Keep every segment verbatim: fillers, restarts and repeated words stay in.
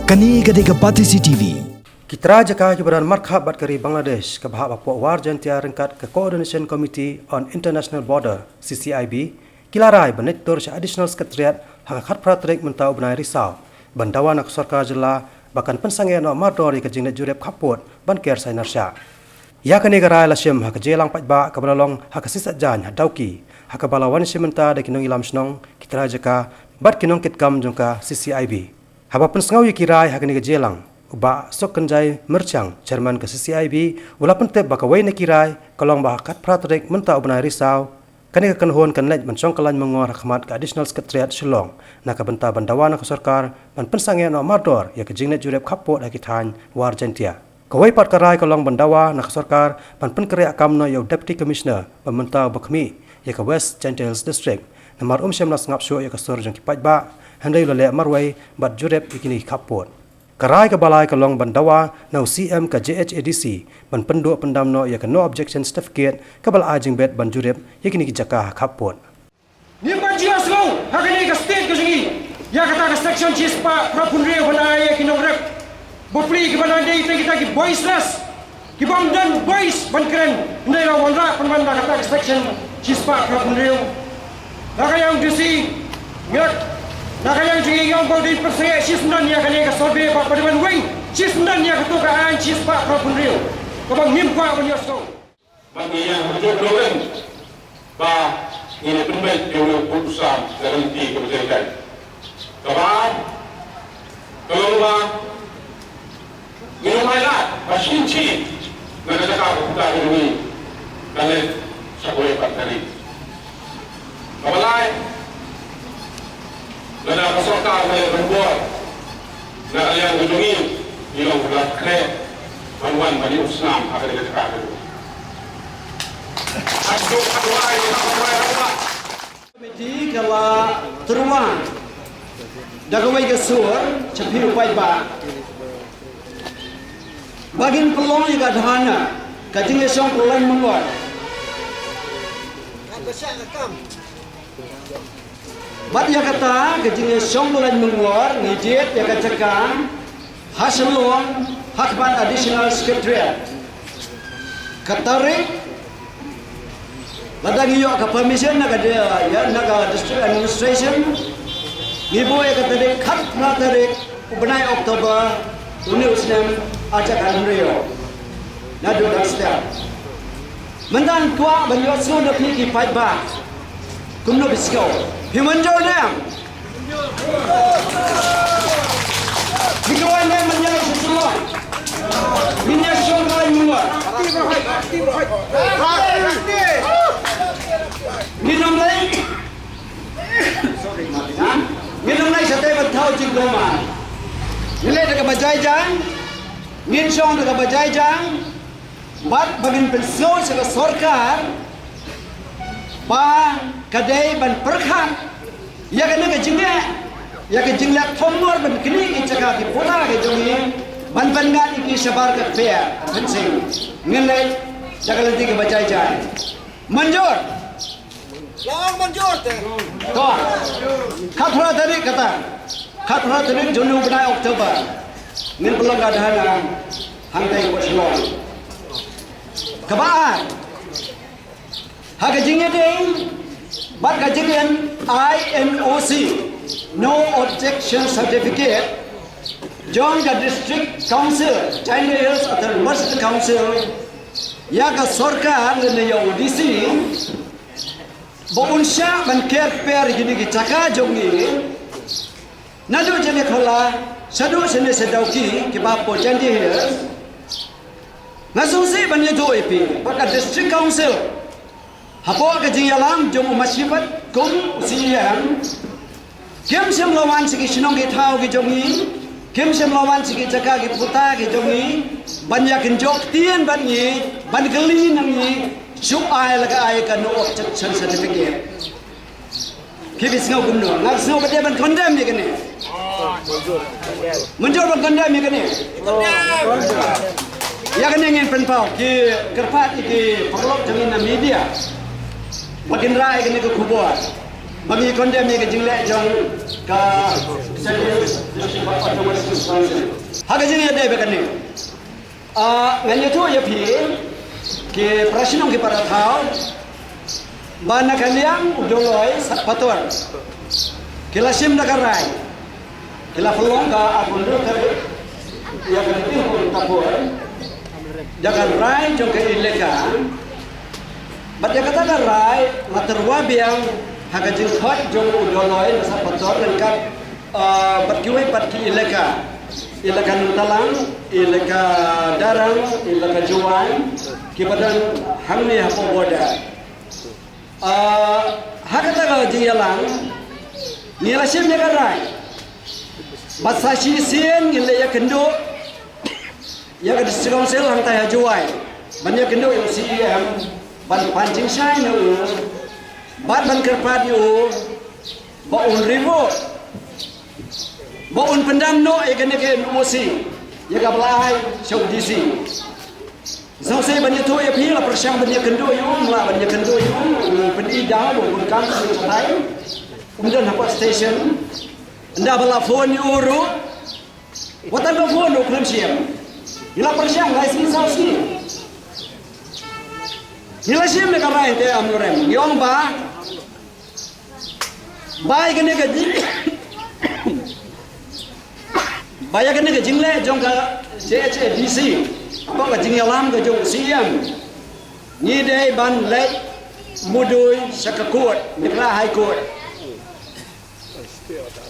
Kane ka dei ka Batesi T V. Ki trai jaka kiba don markhap bad ka ri Bangladesh kaba hap hapoh War Jaintia ryngkat ka Coordination Committee on International Border, C C I B, ki la rai ban leit tur sha Additional Secretariat ha ka khatphra tarik mynta u bnai Risaw ban dawa na ka sorkar jylla ba kan pynsangeh noh mardor ïa ka jingleit jurip khappud ban ker sainar shah. Ïa kane ka rai la shim ha ka jingïalang paidbah kaba la long ha ka Sisat Jain ha Dawki, ha kaba la wan shim bynta da ki nongïalam shnong, ki trai jaka bad ki nongkitkam jong ka C C I B. Haba pynsngew ïa ki rai ha kane ka jingïalang, u Bah Sohkynjai Myrchang, Chairman ka C C I B, u la pyntip ba kawei na ki rai ka long ba ha ka khatphra tarik mynta u bnai Risaw, kane ka kynhun kan leit ban shong kyllain myngor ha khmat ka Additional Secretariat Shillong na ka bynta ban dawa na ka sorkar ban pynsangeh noh mardor ïa ka jingleit jurip khappud ha ki thaiñ War Jaintia. Kawei pat ka rai ka long ban dawa na ka sorkar ban pynkhreh kam noh ïa u Deputy Commissioner ba mynta uba khmih ïa ka West Jaintia Hills District, namar um shym la sngap shuh ïa ka sur jong ki paidbah, hynrei u la leh marwei bad jurip ïa kine ki khappud. Ka rai kaba lai ka long ban dawa na u C M ka J H A D C ban pynduh pyndam noh ïa ka No Objection Certificate kaba la ai jingbit ban jurip ïa kine ki jaka ha khappud. Ngim pat ju ïohsngew ha kane ka state ka jong ngi ïa kata ka section shispah phra phew hynriew ban ai ïa ki nongrep bapli kiba na dei tang kita ki voiceless, kibym don voice ban kren. Hynrei la wanrah pynban da kata ka section shispah phra phew hynriew. Na ka liang jong ngi, na ka liang jong ngi, nga ong ba u dei pynsangeh shisyndon ïa kane ka survey, ba, ba dei ban weng shisyndon ïa kato ka aiñ shispah phra phew hynriew kaba ngim kwah ban ïohsngew. Bad ngi ïa hynriew dolen ba ngin ïa pynbeit ïa u nongpynïaid ka lynti kaba jai jai. Kaba, kaba long ba ngin ym ailad ba shisien shisien na ka jaka ka puta ka jong ngi ka leit sha kawei pat ka ri. Kaba lai, lada ka sorkar ka leit ban bor na ka liang ka jong ngi, ngi long ba la khreh ban wan ban ïoh snam ha ka liang ka jong ngi. Haduh, haduh ai, haduh ai, haduh ai. Komiti ka la tyrwa da kawei ka sur sha phi u paidbah ba ngin pynlong ïa ka dhana ka jingïashong kyllain myngor. Bad ïa kata ka jingïashong kyllain myngor ngi jied ïa ka jaka ha Shillong ha khmat Additional Secretariat. Ka tarik, lada ngi ïoh ka permission na ka di-, ïa, na ka District Administration, ngi buh ïa ka tarik khatphra tarik u bnai October une u snem arhajar khathynriew. Naduh dang step. Mynta nga kwah ban ïohsngew na phi ki paidbah. Kumno phi sngew? Phi mynjur ne em? Phi kwah ne em ban ïa shu shu? Ngin ïa shu ban ïa. Ngin ym leit. Ngin ym leit shatei ban thaw jingkhlem. Ngin leit da kaba jai jang. Ngin shong da kaba jai jang. Bad ba ngin pynsngew sha ka sorkar ba ka dei ban pyrkhat ïa kane ka jingeh, ïa ka jingleh thombor ban knieh ki jaka ki puta ki jong ngi, ban pynngat ïa ki shabar ka kper, fencing. Ngin leit da ka lynti kaba jai jai. Mynjur. Long mynjur te. To. Khatphra tarik kata. Khatphra tarik jong u bnai October. Ngin pynlong ka dhana hangtei ha Shillong. Kaba ar, ha ka jingïadei bad ka jingim I N O C, No Objection Certificate, jong ka District Council, Jaintia Hills Autonomous Council, ïa ka sorkar lane ïa u D C, ba un shah ban ker kper ïa kine ki jaka jong ngi. Naduh jane Khawla shaduh shane sha Dawki kiba hapoh Jaintia Hills. Nga sngewsih ban ïathuh ïa phi ba ka District Council hapoh ka jingïalam jong u Mashipad kum u C E M, kim shym la wan sha ki shnong ki thaw ki jong ngi, kim shym la wan sha ki jaka ki puta ki jong ngi, ban ïa kynjoh ktien bad ngi, ban kylli na ngi, shu ai la ka ai ka No Objection Certificate. Phi, phi sngew kumno? Nga sngew ba dei ban condemn ïa kane. Mynjur ban condemn ïa kane. Ïa kane ngin pynpaw, ki kyrpad ïa ki paralok jong ngi na media ba kin rah ïa kane ka khubor. Ba ngi condemn ïa ka jingleh jong ka Central District Autonomous Ha ka jingïadei bad kane, ah, ngan ïathuh ïa phi ki para shnong ki para thaw ba na ka liang u Doloi Satpator ki la shim da ka rai, ki la pynlong ka ar phew hynriew tarik ïa ka meeting ka por da ka rai jong ka elaka. Bad ïa kata ka rai la tyrwa biang ha ka jingkhot jong u Doloi na Satpator ryngkat, ah, bad kiwei pat ki elaka, elaka Nongtalang, elaka Darrang, elaka Jowai, kiba don hangne hapoh border. Ah, ha kata ka jingïalang ngi la shim ïa ka rai ba sa shisien ngin leit ïakynduh ïa ka District Council hangtai ha Jowai ban ïakynduh ïa u C E M, ban pan jingshai na u bad ban kyrpad ïa u ba un review, ba un pyndam noh ïa kane ka N O C, ïa kaba la ai sha u D C. Sngewsih ban ïathuh ïa phi, la pyrshang ban ïakynduh ïa u, ym lah ban ïakynduh ïa u, u pyni daw, u bun kam, u shatai, um don hapoh station. Ynda ba la phone ïa u ruh, wat tang ka phone u khlem shim. Ngi la pyrshang lai sngi saw sngi. Ngi la shim ïa ka rai te, Amnu Rem. Ngi ong ba, ba ïa kane ka jing, ba ïa kane ka jingleh jong ka J H A D C, hapoh ka jingïalam ka jong u C E M, ngi dei ban leit mudui sha ka court, Meghalaya High Court,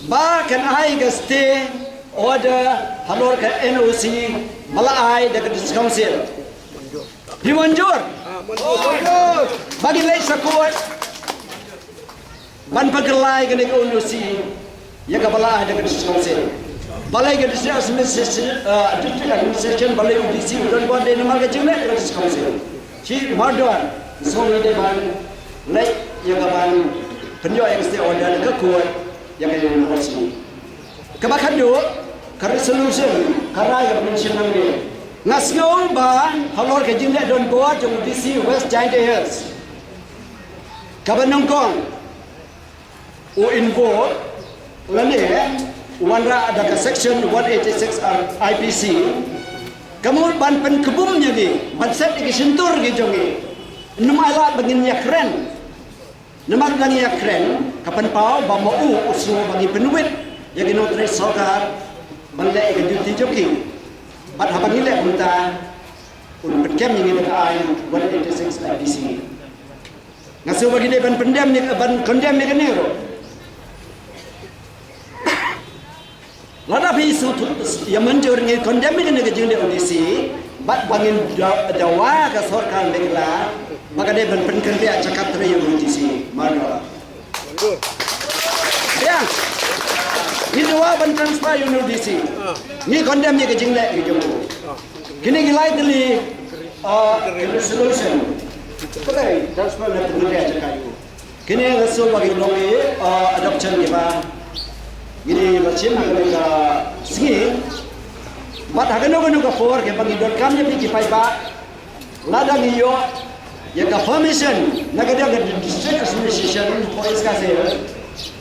ba kan ai ka stay order halor ka N O C ba la ai da ka District Council. Phi mynjur ba ngin leit sha court ban pynkylla ïa kane ka N O C ïa kaba la ai da ka District Council? Balei ka District Administration, eh, District Administration, balei u D C u don bor? Dei namar ka jingleh ka District Council. Shi mardor, so ngi dei ban leit ïa ka ban pynïoh ïa ka stay order da ka court ïa ka N O C. Kaba khadduh, ka resolution, ka rai kaba mynshwa hangne. Nga sngew ba halor ka jingleh donbor jong u D C West Jaintia Hills, kaba nyngkong u invoke lane u wanrah da ka section one eighty-six I P C, ka mut ban pynkhlaiñ ïa ngi, ban set ïa ki shyntur ki jong ngi. Ym ai lad ba ngin ïakren. Namar ba ngin ïakren, ka pynpaw ba ma u u sngew ba ngi pynwit ïa ki nongtrei sorkar ban leh ïa ka duty jong ki. Bad haba ngi leh kumta, un pynkem ïa ngi da ka aiñ one eighty-six I P C. Nga sngew ba ngi dei ban pyndem ïa, ban condemn ïa kane ruh. Lada phi sngewthuh ïa mynjur, ngi condemn ïa kane ka jingleh u D C, bad ba ngin da-, dawa ka sorkar Meghalaya ba ka dei ban pynkyndit jaka trei ïa u D C. Mano? Ïa, ngi dawa ban transfer ïa u D C. Ngi condemn ïa ka jingleh ka jong u. Kine ki lai tylli, ah, ki resolution. Ka dei transfer na pynkyndit jaka ïa u. Kine nga sngew ba ki long ki, uh, adoption kiba ngi la shim ha kane ka sngi. Bad ha kano kano ka por kiba ngi donkam ïa phi ki paidbah, lada ngi ïoh ïa ka permission na ka district administration, police ka sel,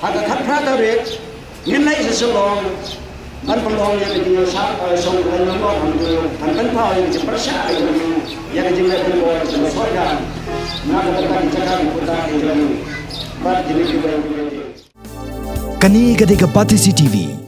ha ka khatphra tarik, ngin leit sha Shillong ban pynlong ïa ka jingïasyllok, eh, shong ka jingïasyllok, ban pynpaw ïa ka jingpyrshah ïa ka jing, ïa ka jingleh donbor jong ka sorkar na ka bynta ki jaka ki puta ki jong ngi. Bad kine ki ba. Kane ka dei ka Batesi T V.